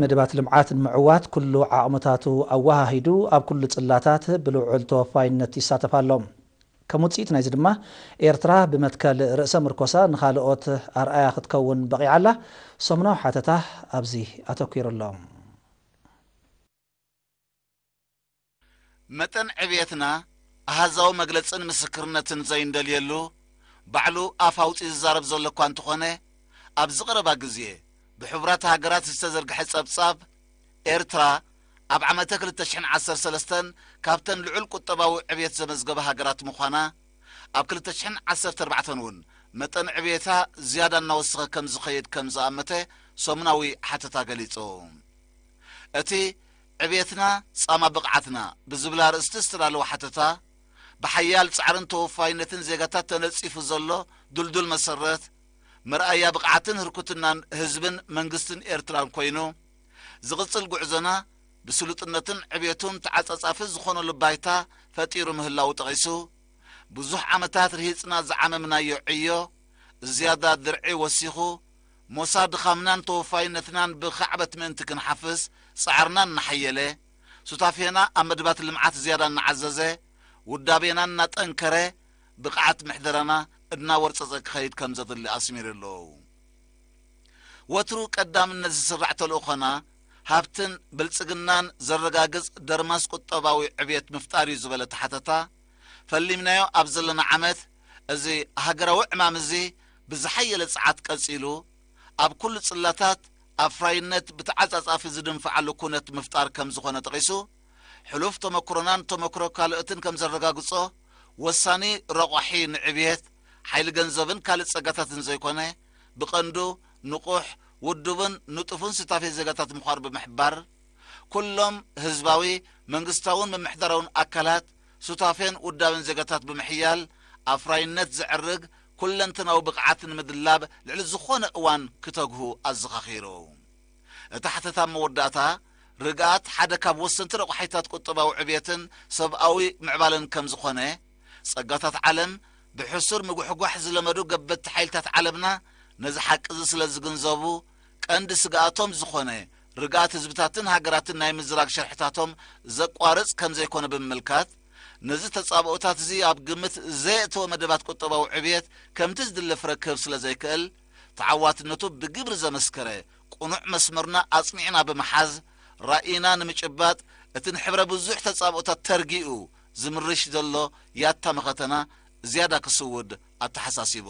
መደባት ልምዓት ንምዕዋት ኩሉ ዓቕምታቱ ኣወሃሂዱ ኣብ ኩሉ ጽላታት ብልዑል ተወፋይነት ይሳተፍ ኣሎ። ከም ውጽኢት ናይዚ ድማ ኤርትራ ብመትከል ርእሰ ምርኮሳ ንኻልኦት ኣርኣያ ክትከውን በቒዓ ኣላ። ሰሙናዊ ሓተታ ኣብዚ ኣተኲሩ ኣሎ። መጠን ዕብየትና ኣሃዛዊ መግለጽን ምስክርነትን ዘይንደልየሉ፣ ባዕሉ ኣፍ ኣውጺኡ ዝዛረብ ዘሎ እኳ እንተኾነ፣ ኣብዚ ቀረባ ግዜ ብሕቡራት ሃገራት ዝተዘርግሐ ጸብጻብ፣ ኤርትራ ኣብ ዓመተ ክልተ ሽሕን ዓሰርተ ሰለስተን ካብተን ልዑል ቁጠባዊ ዕብየት ዘመዝገባ ሃገራት ምዃና፣ ኣብ ክልተ ሽሕን ዓሰርተ ኣርባዕተን እውን መጠን ዕብየታ ዝያዳ እናወሰኸ ከም ዝኸይድ ከም ዝኣመተ ሰሙናዊ ሓተታ ገሊጹ። እቲ ዕብየትና ጻማ ብቕዓትና ብዝብል ኣርእስቲ ዝተዳለወ ሓተታ፣ ብሓያል ጻዕርን ተወፋይነትን ዜጋታት ተነጺፉ ዘሎ ድልዱል መሰረት፣ መርኣያ ብቕዓትን ህርኩትናን ህዝብን መንግስትን ኤርትራን ኮይኑ፣ ዝቕጽል ጉዕዞና ብስሉጥነትን ዕብየቱን ተዓጻጻፊ ዝኾነሉ ባይታ ፈጢሩ ምህላዉ ጠቒሱ፣ ብዙሕ ዓመታት ርሂጽና ዝዓመምናዮ ዕዮ፣ ዝያዳ ድርዒ ወሲኹ፣ ሞሳ ድኻምናን ተወፋይነትናን ብኻዕበት ምእንቲ ክንሓፍስ ጻዕርና እናሓየለ፣ ሱታፌና ኣብ መድባት ልምዓት ዝያዳ እናዓዘዘ፣ ውዳቤና እናጠንከረ፣ ብቕዓት ምሕደራና እናወርጸጸ ክኸይድ ከም ዘድሊ ኣስሚሩ ኣሎ። ወትሩ ቀዳምነት ዝስራዕ ተልእኾና፣ ሃብትን ብልጽግናን ዘረጋግጽ ደርማስ ቁጠባዊ ዕብየት ምፍጣር እዩ ዝበለ እቲ ሓተታ፣ ፈሊምናዮ ኣብ ዘለና ዓመት፣ እዚ ሃገራዊ ዕማም እዚ ብዝሓየለ ጸዓት ቀጺሉ፣ ኣብ ኩሉ ጽላታት ኣፍራይነት ብተዓጻጻፊ ዝድንፍዓሉ ኩነት ምፍጣር ከም ዝኾነ ጠቒሱ፣ ሕሉፍ ተመክሮናን ተመክሮ ካልኦትን ከም ዘረጋግጾ፣ ወሳኒ ረቋሒ ንዕብየት ሓይሊ ገንዘብን ካልእ ጸጋታትን ዘይኮነ፣ ብቐንዱ ንቑሕ፣ ውዱብን ንጡፍን ስታፌ ዜጋታት ምዃኑ ብምሕባር፣ ኩሎም ህዝባዊ፣ መንግስታውን ምምሕዳራውን ኣካላት ሱታፌን ውዳበን ዜጋታት ብምሕያል፣ ኣፍራይነት ዘዕርግ ኩለንተናዊ ብቕዓት ንምድላብ ልዕሊ ዝኾነ እዋን ክተግሁ ኣዘኻኺሩ። እቲ ሓተታ መወዳእታ፣ ርግኣት ሓደ ካብ ወሰንቲ ረቋሒታት ቁጠባዊ ዕብየትን ሰብኣዊ ምዕባለን ከም ዝኾነ፣ ጸጋታት ዓለም ብሕሱር ምጉሕጓሕ ዝለመዱ ገበቲ ሓይልታት ዓለምና ነዚ ሓቂ እዚ ስለ ዝግንዘቡ፣ ቀንዲ ስግኣቶም ዝኾነ ርግኣት ህዝብታትን ሃገራትን ናይ ምዝራግ ሸርሕታቶም ዘቋርጽ ከም ዘይኮነ ብምምልካት፣ ነዚ ተጻብኦታት እዚ ኣብ ግምት ዘየእተወ መደባት ቁጠባዊ ዕብየት ከምቲ ዝድለ ፍረ ክህብ ስለ ዘይክእል፣ ተዓዋትነቱ ብግብሪ ዘመስከረ ቅኑዕ መስመርና ኣጽኒዕና ብምሓዝ፣ ራኢና ንምጭባጥ እቲ ንሕብረ ብዙሕ ተጻብኦታት ተርጊኡ ዝምርሽ ዘሎ ያታ መኸተና ዝያዳ ክስውድ ኣተሓሳሲቡ።